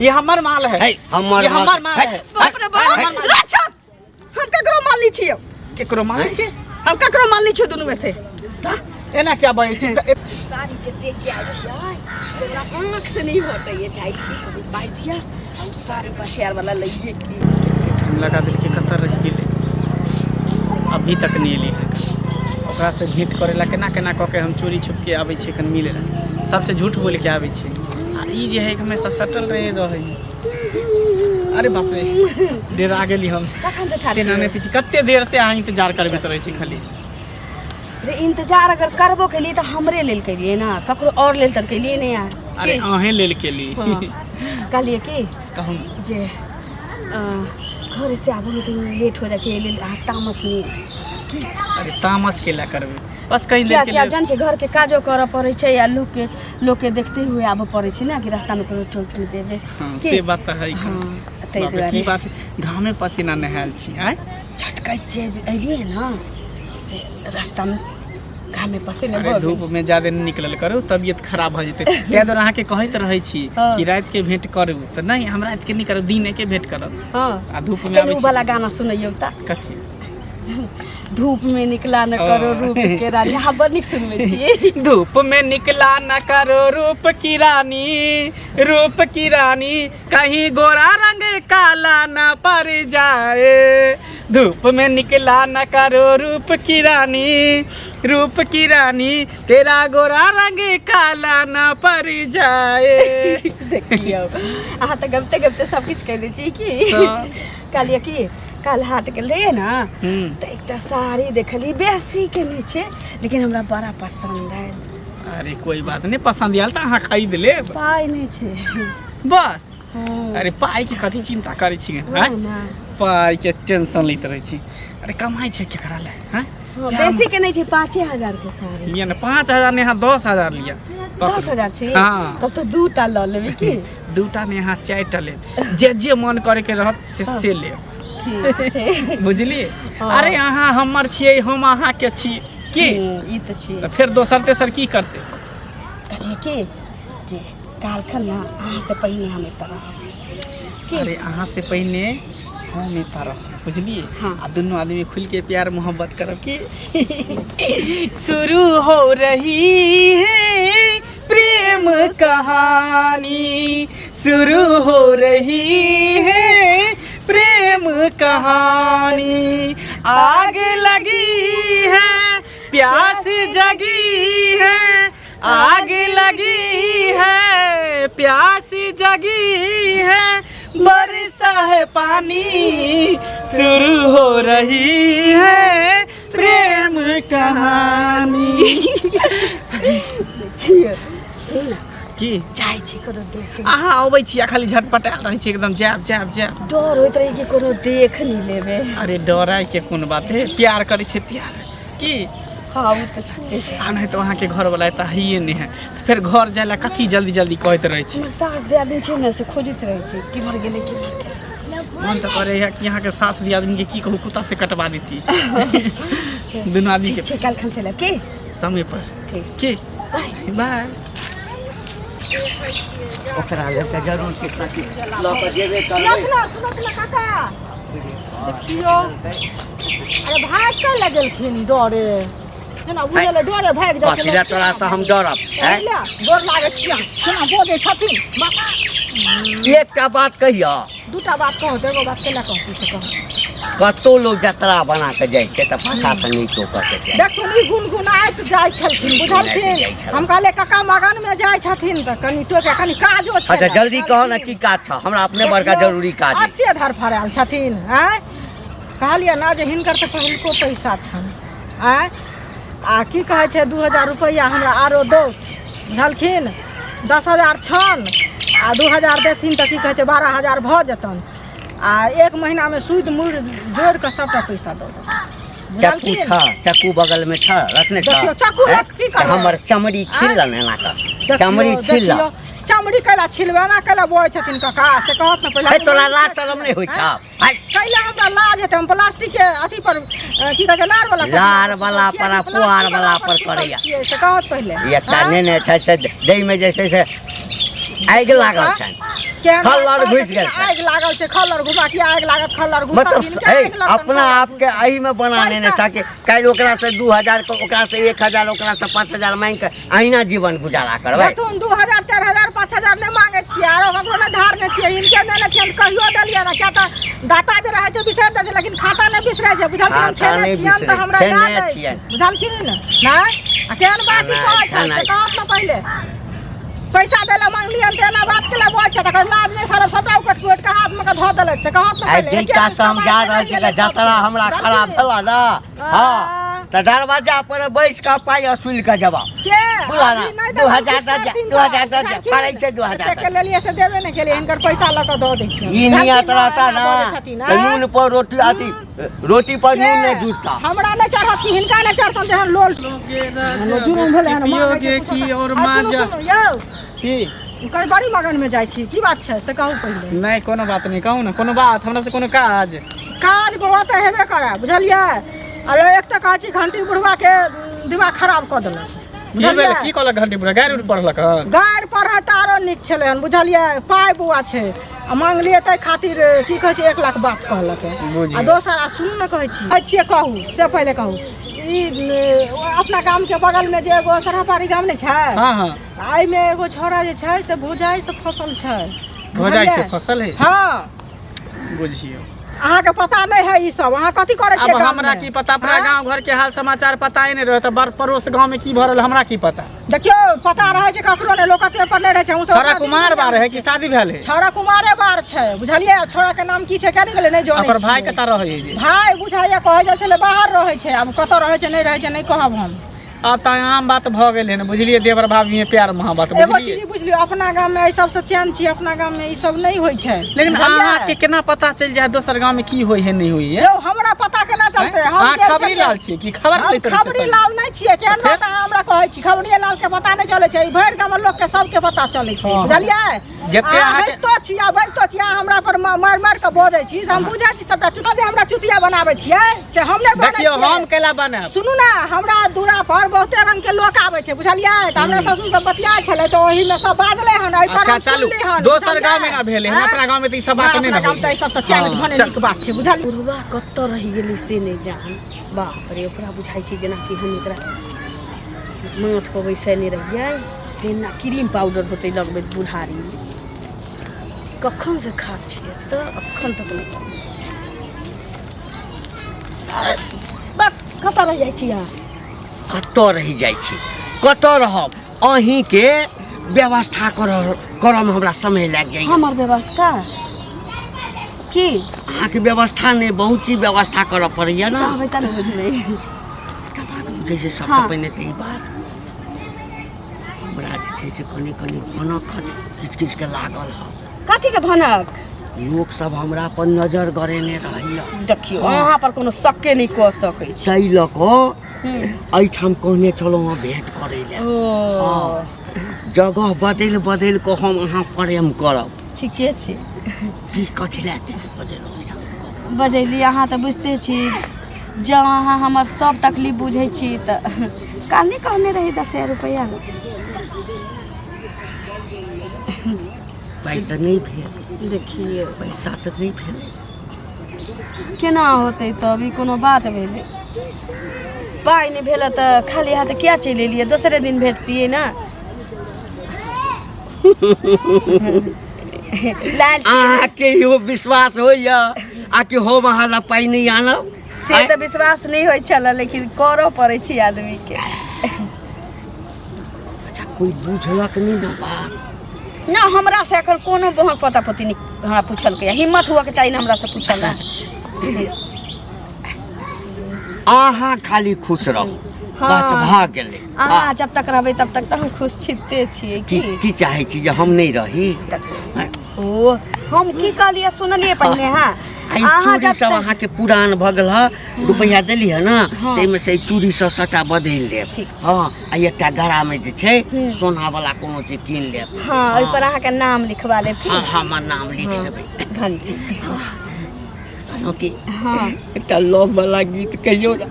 ये हमर माल है। है हमर ये हमर माल है। बाप रे बाप, अच्छा, हम ककरो माल नहीं छियै। केकरो माल छियै? हम ककरो माल नहीं छियै दुनू में से। एना क्या बजै छी? साड़ी जे देख के आयल छियै से हमरा आँख से नहीं हटैए। जाइ छी कभी पाइ दिया हम साड़ी पछियार वाला लइए की। टाइम लगा देलकै, कतऽ रहि गेलै? अभी तक नहि एलै हन। ओकरासँ भेँट करै लए केना केना कऽ के हम चोरी छुपके आबै छियै कनि मिलै लए, सबसँ झूठ बोलिके आबै छियै। आ ई जे है हमेशा सटल रहै रहै। अरे बाप रे, डेरा गेली हम। कखन से ठाढ़ तेना छियै? नहि पीछे कते देर से अहाँ इंतजार करबैत रहै छी खाली। रे, इंतजार अगर करबो केलिए तऽ हमरे लेल केलिए ना, ककरो और लेल तऽ केलिए नहीं यार। अरे अहें लेल केली। हाँ। कहलिए कि कहू ने। जे घरे से आबऽ में कनी लेट हो जाइ छै, एहि लेल अहाँ तामस नहि। अरे तामस केला करबै, बस कहीं किया देर के किया लिए। जान छै, घर के काजो करऽ पड़ै छै आ लोक के, लोक के देखते हुए आबऽ पड़ै छै ने कि रास्ता में कोनो टोक नहि देबै। हाँ, की? से बात तऽ है। हाँ, ताहि बाप रे, की दुआरे बात, घामे पसीना नहायल छी आँय? झटकैत जे एलियै ने से रास्ता में घामे पसीने अरे भऽ गेल। धूप में ज्यादा नहि निकलल करू, तबियत खराब भऽ जेतै। ताहि दुआरे अहाँके कहैत रहै छी कि राति के भेंट करू, तऽ नहि, हम राति के नहि करब, दिने के भेंट करब। आ धूप में चलू आबै छी। वाला गाना सुनैयौ तऽ। कथी? धूप में निकला न करो रूप के रानी। अहाँ बड़ नीक सुनबै छियै। धूप में निकला न करो रूप की रानी, रूप की रानी, कहीं गोरा रंग काला न पड़ जाए। धूप में निकला न करो रूप की रानी, रूप की रानी, तेरा गोरा रंग काला न पड़ जाए। देखियौ, अहाँ तऽ गबिते गबिते सब किछु कहि दै छियै की। तऽ? कहलियै कि काल्हि हाट गेल रहियै ने तऽ एकटा साड़ी देखलियै, बेसी के नहि छै लेकिन हमरा बड़ा पसन्द आयल। अरे कोई बात नहीं, पसंद आयल तऽ अहाँ खरीद लेब। पाइ नहि छै। बस। हँ। अरे पाइ के कथी चिंता करै छी? हँ आँय? ने। पाइ के टेंशन लैत रहै छी। अरे कमाइ छै केकरा लए? आँय? हँ, बेसी के नहि छै, 5000 के साड़ी। लिअ ने, 5000 नहि, अहाँ 10,000 लिअ। 10,000 छै? हँ। तब तऽ दूटा लऽ लेबै की। दूटा नहि, अहाँ चारिटा लेब। जे जे मन करैके रहत से से लेब। ठीक छै। बुझलियै? हँ। अरे अहाँ हमर छियै, हम अहाँके छी की। ई तऽ छै। तऽ फेर दोसर तेसर की करतै? कहलियै की जे काल्हिखन ने अहाँसँ पहिने हम एतऽ रहब की। अरे अहाँ से पहिने हम एतऽ रहब, बुझलियै? हाँ। आ दुनू आदमी खुलि के प्यार मोहब्बत करब की। शुरू हो रही है प्रेम कहानी, शुरू हो रही है प्रेम कहानी, आग लगी है प्यास जगी है, आग लगी है प्यास जगी है, बरसा है पानी, शुरू हो रही है प्रेम कहानी। की जाइ छी कोनो देख। अहाँ अबै छी आ खाली झटपटायल रहै छी एकदम, जायब जायब जायब। डर होइत रहै कि कोनो देख नहि लेबै। अरे डराय के कोन बात है, प्यार करै छै प्यार की। हँ, ओ तऽ ठीके छै। आ नहि तऽ अहाँके घरवला एतऽ हैये नहि है, फेर घर जाय लए कथी जल्दी जल्दी कहैत रहै छी? हमर सास दियादनी छै ने, से खोजैत रहै छै केम्हर गेलै, केम्हर गेलै। मन तऽ करे है कि अहाँके सास दियादनी के की कहू, कुत्ता से कटवा देती दुनू आदमी के। ठीक छै, काल्हिखन चलब की। समय पर। ठीक। की बाय। ओकरा लेल तऽ जरूर किछु ने किछु लऽ कऽ जेबे करबै। सुनत ना, सुनत ना काका, देखियौ, अरे भाग के लगेलखिन डरे, जेना बुझल डरे भागि जाइ छै। कथी लए तोरा से हम डरब? हैं? डर लागै छियै, केना बजै छथिन बाबा। एकटा बात कहियौ। दूटा बात कहू तऽ एगो बात केला कहू से कहू। कतौ लोक जतरा बना कऽ जाइ छै तऽ पाछा से नहि टोकऽ के चाही। देखथुन, ई गुनगुनाइत जाइ छलखिन, गुनगुनाइत जाइ बुझलखिन? छलखिन। हम कहलियै काका मगनमे जाइ छथिन तऽ कनि टोके, कनि काजो छै। अच्छा, जल्दी कहो ने, की काज छौ? हमरा अपने बड़का जरूरी काज अछि। एते धरफड़ायल छथिन आँय। कहलियै ने जे हिनकर तऽ पहिलको पैसा छनि आँय। आ की कहै छै, 2000 रुपैआ हमरा आरो दौथ, बुझलखिन? 10,000 छनि आ 2000 देथिन तऽ की कहै छै, 12,000 भऽ जेतनि आ एक महीनामे सूदि मूरि जोड़ि कऽ सभटा पैसा दऽ देब, चक्कू बुझलखिन? छ? चक्कू बगल में छ? रखने छ? देखियौ, चक्कू हैं? रख की तऽ करबै? हमर चमड़ी छिल ने एना कऽ। देखियौ, चमड़ी छिल। देखियौ, चमड़ी कैला छिलबे ना कैला बोए छथिन काका, से कहत ने पहिले। हे, तोरा लाज शरम नहि होइ छौ? हाय। कैला हमरा लाज हेतै? हम प्लास्टिक के अथी पर की कहै छै, लार वाला पर लार वाला छियै पर आ कि पुआर प्लास्टिक वाला पर सुतल करैया। छियै, से कहत पहिले। एकटा आँय? नेने छै से देहमे जे छै से आगि लागल छनि। केहन खल्लर बात घुसि छै गेल कि छै। आगि लागल छै खल्लर घुसा की आगि लागत खल्लर घुसा मतलब हिनके हे आगि लगतनि, अपना खल्लर आपके एही में बना लेने पैसा- छा कि काल्हि ओकरा से 2000 के ओकरा से 1000 ओकरा से 5000 मांगि के अहिना जीवन गुजारा करबै। देखथुन 2000 4000 5000 नहि मांगै छियै आरो ककरो नहि धार नहि छियै हिनके देने छियनि कहियो देलियै ने किया तऽ दाता जे रहै छै बिसरि जाइ छै लेकिन खाता नहि बिसरै छै बुझलखिन हम खाता खेने नहि छियनि तऽ बिसरै, हमरा खेने याद अछि छियनि। बुझलखिन नहि आ केहन बात ई खेनाइ, कहै छै से खेनाइ। कहत ने पहिले पैसा दै लए मांगलियनि तऽ एना बात केला बजै छै तकर लाज नहि शरम सबटा उकटि पुकटि कऽ हाथमे कऽ धऽ देलक से कहत ने आइ पहिले जै एके काज से हम समय जा नहि रहल छी गेलै जतरा सबके। हमरा खराब बुझलखिन? भेला ना हाँ तऽ दरवाजा पर बैस कऽ पाइ वसूल कऽ जबाब के बुझला ना अभी नहि दू देलहुँ, हजार किछु दऽ दिअ, करथिन दू तऽ, हजार दऽ दिअ, बुझलखिन? पड़ै छै 2000 एतेक के लेलियै से देबे नहि केलियै हिनकर पैसा लऽ कऽ दऽ दै छियै ई नियत बुझलखिन? रहता एना ना बजै छथिन, तऽ आँय? नून पर रोटी अथी रोटी पर नून नहि जुटता हमरा नहि चढ़त कि हिनका नहि चढ़तन तेहन लोल जुलुम भेलै हन पियोगे की और आ, सुनू, माजा सुनू, यौ की कहीं बड़ी मगन में जाइ छी की बात छै से कहू पहिले। नहि कोनो बात नहि, कहू ने कोनो बात, हमरा से कोनो काज। काज बहुत हेबे करे बुझलियै। अरे एक तऽ कहै छी घंटी बुढ़वा के दिमाग खराब कऽ देलक। की भेलै? बुझलियै? की कहलक घंटी बुढ़वा? गारि उरि पढ़लक हन? गारि पढ़ै तऽ आरो नीक छलै हन बुझलियै। पाइ बौआ छै आ मांगलियै ताहि खातिर की कहै छै 1 लाख बात कहलक। बुझियौ। आ दोसर आ सुनू ने कहै छी, कहै छियै कहू से पहिले कहू ई अपना गामके बगलमे जे एगो सरहपारी गाम नहि छै? हाँ, हाँ। एहिमे एगो छौड़ा जे छै से भोजाइ से फसल छै। भोजाइ से बुझलियै? फसल है? हाँ। बुझियौ। अहाँके पता नहि है ई सब, अहाँ कथी करै छियै अब गाममे? हमरा की पता, अपना हाँ? गाँव घर के हाल समाचार पता ही नहीं रहे तऽ बड़ पड़ोस गाँव में की भऽ रहल हमरा की पता। देखियौ पता रहै छै ककरो नहि, लोक एते पर नहि रहै छै। हमसब छौड़ा अपना दिन कुमार दुनिया बार मे है छी। कि शादी भेल है? छौड़ा कुमारे बार छै बुझलियै। छौड़ा के नाम की छै केने गेलै नहि जानै ओकर भाई छियै। कतऽ रहै है जे? भाई बुझाइया कहै जाइ छलै बाहर रहै छै, आब कतऽ रहै छै नहि रहै छै नहि कहब हम। आब तऽ आम बात भऽ गेलै ने बुझलियै, देवर भाभी में प्यार मोहब्बत एगो बुझलियै। चीज बुझलियौ, अपना गाम में एहि सबसँ चैन छी, अपना गाम में ई सब नहि होइ छै। लेकिन बुझलियै? अहाँके केना पता चलि जाय दोसर गाँव में की होइ है नहि होइ है? यौ हमरा पता केना चलतै? हम अहाँ गेल खबरी छलियै। लाल छियै की खबर हम लैत रहै छियै खबरी सब? लाल नहि छियै, केहन तऽ फेर? बात अहाँ हमरा कहै छी? खबरिये लाल के पता नहि चलै छै, ई भरि गाम लोक के सबके पता चलै छै हँ। बुझलियै। जते अहाँ अहाँके- हँसितो छी आ बजितो छी, अहाँ हमरा पर मारि मारि कऽ बजै छी से हम बुझै छी सबटा। चुतिया जे हमरा चुतिया बनाबै छियै से हम नहि बनै देखियौ छियै। हम कैला बनायब? सुनू ने, हमरा दूरा पर बहुते रंग के लोक आबै छै बुझलियै। तऽ हमरा ससुर सब बतियाइ छलै तऽ ओहिमे सब बाजलै हन, एहि पर अच्छा हम चलू, सुनली हन, दोसर बुझलियै? गाँव में ना भेलै हन, आँय? अपना गाँव में तऽ ई सब बात ना, नहि अपना ने गाँव तऽ ई सबसँ चैन हँ, भने चल। नीक बात छै बुझलियै। बुढ़वा कतऽ रहि गेलै से नहि जान। बाप रे, ओकरा बुझाइ छै जेनाकि हम एकरा माथ पर बैसेने रहियै तेना क्रीम पाउडर होतै लगबैत बुढ़ारीमे। कखन से खाट छियै तऽ अखन तक नहि। बक कतऽ रहि जाइ छी अहाँ? कतऽ रहि जाइ छी? कतऽ रहब? अहीँके व्यवस्था करऽमे हमरा समय लागि जाइए। हमर व्यवस्था की? अहाँके व्यवस्था नहि, बहुत चीज व्यवस्था करऽ पड़ैए ने। कहबै तऽ ने बुझबै। एकटा बात बुझै छै सबसँ हाँ। पहिने तऽ ई बात हमरा जे छै से कनि कनि भनक किछु किछुके लागल हँ। कथीके भनक? लोक सब हमरा पर नजर गड़ेने रहैए। देखियौ अहाँ पर कोनो शक्के नहि कऽ सकै छी। ताहि लऽ कऽ एहिठाम कहने छलहुँ हँ भेँट करै लए। ओ। हँ, जगह बदलि बदलि कऽ हम अहाँ प्रेम करब। ठीके छै। की कथी लए एते बजेलहुँ एहिठाम? बजैली अहाँ तऽ बुझिते छी, जँ अहाँ हमर सब तकलीफ बुझै छी तऽ काल्हि नहि कहने रही 10,000 रुपैआ? पाइ तऽ नहि भेल। देखियौ पैसा तऽ नहि भेल। केना होतै तब? ई कोनो बात भेलै? पाइ नहि भेल तऽ खाली हाथ किया चलि एलियै? दोसरे दिन भेटतियै ने। लाल अहाँके इहो विश्वास होइए आ कि हम अहाँ लए पाइ नहि आनब? से तऽ विश्वास नहि होइ छलै, लेकिन करऽ पड़ै छै आदमीके। अच्छा कोइ बुझलक नहि ने बात? ना, हमरा से एखन कोनो बहुत पता पति नहि हमरा पूछलकै। हिम्मत हुअके चाही ने हमरा से पूछल। अहाँ खाली खुश रहू बस, भऽ गेलै। अहाँ जब तक रहबै तब तक तऽ हम खुश छिते छियै। की की चाहै छी जे हम नहि रही? ओ हम की कहलियै सुनलियै पहिने? हाँ, आ ई अहाँ चूड़ी जब सब तक- अहाँके पुरान भऽ गेल हँ, रुपैआ देली है ने, ताहिमे से ई चूड़ी सब सबटा बदलि लेब। ठीक छै। हँ, आ एकटा गरामे जे छै सोना वाला कोनो चीज कीन लेब। हाँ, ओहि पर अहाँके नाम लिखवा लेब की? हँ, हमर नाम लिख देबै। घंटी। कहलहुँ कि हाँ, एकटा लव वाला गीत कहियौ ने।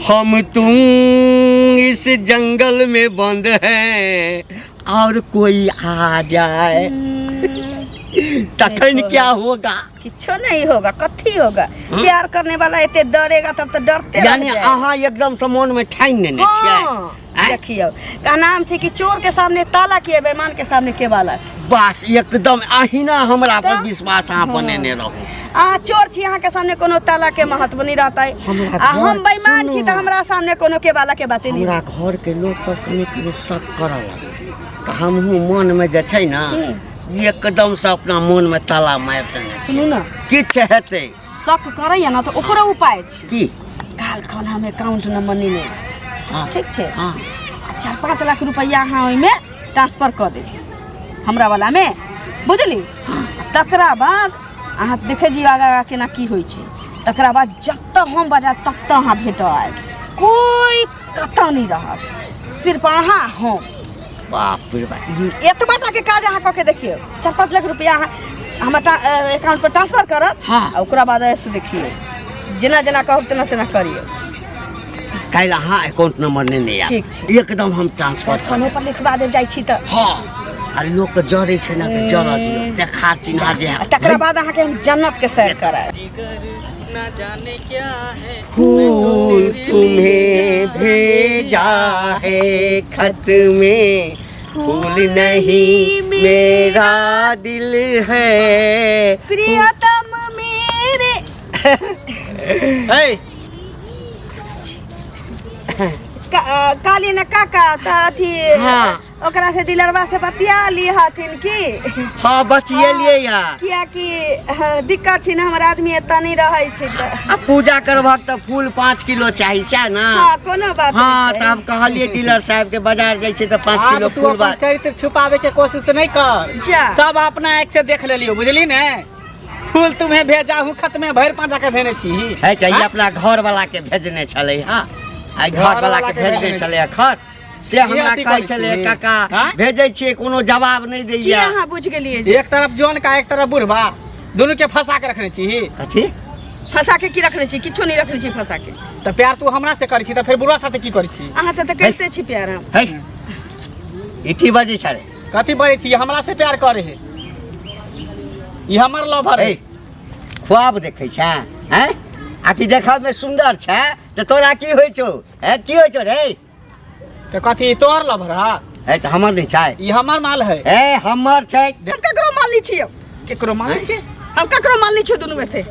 हम तुम इस जंगल में बंद है और कोई आ जाए। तखन क्या होगा? किछो नहीं होगा। कथी होगा? प्यार करने वाला एते डरेगा तब तो डरते रह यानी जाए। अहाँ एकदम से मन में ठानि लेने छियै? हाँ, आँय? देखियौ, का नाम छै कि चोर के सामने ताला किए, बेईमान के सामने केवाला। बस एकदम अहिना हमरा पर तऽ? विश्वास अहाँ बनेने रहू। अहाँ चोर छी, अहाँ के सामने कोनो ताला के महत्व नहीं रहता है। हमरा आ हम घर- बेईमान छी सुनू। तऽ हमरा सामने कोनो केवाला के बाते नहीं। हमरा घर के लोग सब कनि कनि शक करऽ लगलै, तऽ हमहूँ मनमे जे छै ने एकदम से अपना मनमे ताला मारि देने सुनू छी। ने। किछु हेतै। शक करैया ने तऽ ओकरो उपाय छै। की? काल खन हम अकाउंट नंबर नहीं लेब। हाँ। ठीक छै? हाँ। आ 4-5 लाख रुपैआ अहाँ ओहिमे ट्रांसफर कऽ देब हमरा वाला में, बुझली? तकरा बाद अहाँ देखै जियौ आगाँ आगाँ केना की होइ छै। तकरा बाद जतऽ हम बजायब ततऽ अहाँ भेटऽ आयब। कोइ कतऽ नहि रहत, सिर्फ अहाँ हम। बाप रे बाप, ई एतबा टाके काज अहाँ कऽ के देखियौ। 4-5 लाख रुपैआ अहाँ हमर अकाउंट पर ट्रांसफर करब। आ ओकरा बाद ऐसे देखियौ, जेना जेना कहब तेना तेना करियौ। काल्हि अहाँ अकाउंट नंबर नेने आयब। ठीक छै। एकदम हम ट्रांसफर कर फोनो पर लिखवा देब, जाइ छी तऽ। हँ, आ लोक जरै छै ने तऽ जरऽ दियौ, देखा चिन्हा जे आ तकरा बाद अहाँके हम जन्नत के सैर करायब। जिगर न जाने क्या है। फूल तुम्हें भेजा है खत में, फूल नहीं मेरा दिल है। प्रियतम मेरे। ए। काली ने काका तऽ अथी ओकरा से दिलरवा से बतिया ली हथिन की? हाँ, बतियेलियै या। कियाकि हाँ, दिक्कत छै ने, हमर आदमी एतऽ नहि रहै छै तऽ। आ पूजा करबहक तऽ फूल 5 किलो चाही, सएह ने? हाँ, कोनो बात हाँ। नहि। तऽ हम कहलियै डीलर साहब के, बाजार जाइ छै तऽ पाँच आब किलो तू फूल अपन चरित्र छुपावे के कोशिश नहीं कर। जा। सब अपना एक से देख लेलियो, बुझली ने? फूल तुम्हें भेजा हूँ खत में, भरि पाँचा के भेने छी। है कि हाँ? अपना घर वाला के भेजने छलै। हाँ, आइ घर वाला के भेजने छलै खत से इहे हमरा अथी कहै करै छलै छी। काका, हाँ? भेजै छियै, कोनो जवाब नहि की? दैया। अहाँ बुझि गेलियै जे एक तरफ जोन का, एक तरफ बुढ़बा, दुनू के फंसा के रखने छी। कथी? फंसा के की रखने छी? किछो नहि रखने छी फंसा के। तऽ प्यार तू हमरा से करै छी तऽ फेर बुढ़वा साथे की करै छी? अहाँ से तऽ करिते छी प्यार हम। है, ई की बजै छलै? कथी बजै छी? हमरा से प्यार करे है, ई हमर लवर है। है, ख्वाब देखै छै हैं? आ कि देखऽमे सुन्दर छै तऽ तोरा की होइ छौ? हैं, की होइ छौ रे? तऽ कथी तोहर लवर है? है, तऽ हमर नहि छै? ई हमर माल है। ए, हमर छै। हम ककरो माल नहि छियै। केकरो माल छी? हम ककरो माल नहि छियै दुनू में से।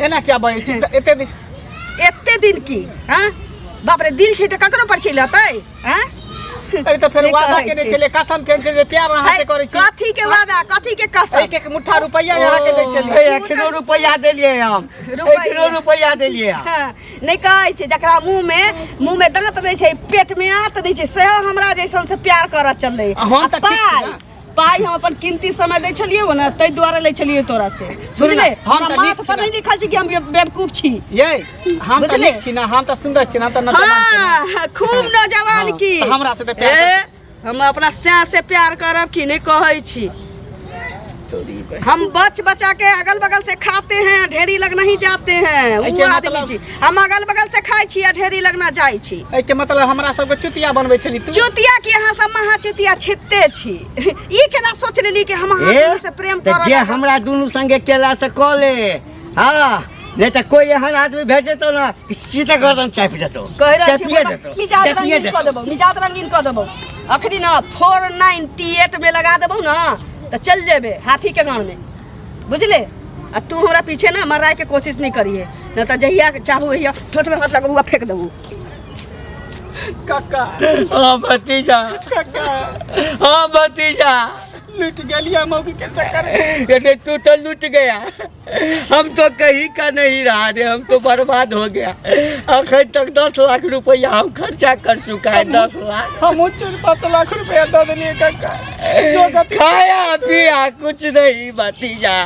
एना क्या बजै छी एते दिन? एते दिन की? हाँ, बाप रे, दिल छै तऽ ककरो पर चलि अतै? हाँ। अरे, तऽ फेर नहि वादा कहै केने छी। छलियै, कसम केने छलियै, प्यार अहाँ से करै छी। कथी के वादा, कथी के कसम? एक एक मुट्ठा रुपैआ यहाँ के दै छलियै। ए, एखनो रुपैआ देलियै हम। रुपैआ। एखनो रुपैआ देलियै हम। हाँ, नहि कहै छै, जकरा मुँह में मुँह में दाँत नहि छै, पेट में आंत नहि छै, सेहो हमरा जैसन से प्यार करऽ चललै। आ हम तऽ ठीक छी पाइ ने। पाइ हम अपन कीमती समय दै छलियै ने, ताहि दुआरे लै छलियै तोरा से। सुन ने, बुझले? हम हमरा तऽ माथ नीक छी पर ने। नहि लिखल छै कि हम बेवकूफ छी। ये हम तऽ बुझले? नीक छी ने, हम तऽ सुन्दर छी ने, हम तऽ नौजवान छी ने। हाँ, खूब नौजवान। हाँ, की तऽ हमरा से तऽ प्यार ए, हम अपना सैं से प्यार करब कि नहीं कहै छी? हम बच बचा के अगल बगल से खाते हैं, ढेरी लग नहीं जाते हैं। एहिके उ आदमी मतलब- छी हम, अगल बगल से खाइ छी आ ढेरी लग ना जाइ छी। एहिके मतलब हमरा सबके चुतिया बनबै छली तू? चुतिया की? अहाँ सब महा चुतिया छित्ते छी। ई केना सोच लेली कि हम अहाँ ए, दुनू से प्रेम तऽ करऽ जे लागब? हमरा दुनू संगे केला से कऽ ले। हाँ, नहि तऽ कोइ एहन आदमी भेट जेतौ ने कि सीधे गर्दन चापि जेतौ। कहि रहल छी। चापिए जेतौ। मिजाज चापिए रंगीन कऽ जेतौ। देबौ, मिजाज रंगीन कऽ देबौ। अखनी ने 498 में लगा देबौ ने तऽ चल जेबे हाथी के गाँव में, बुझले? आ तू हमरा पीछे ना मराए के कोशिश नहीं करिए, न तऽ जहिया चाहू ओहिया ठोठ में हाथ लगबू आ फेंक देबू। काका। हाँ भतीजा, हाँ भतीजा। लुटि गेलियै मौगी के चक्कर में। अरे, तू तो लुट गया, हम तो कहीं का नहीं रहा रे, हम तो बर्बाद हो गया। अखन तक 10 लाख रुपया हम खर्चा कर चुका है, 10 लाख। हमहूँ 4-5 लाख रुपया दऽ देलियै काका, जो गति खाया पिया कुछ नहीं भतीजा।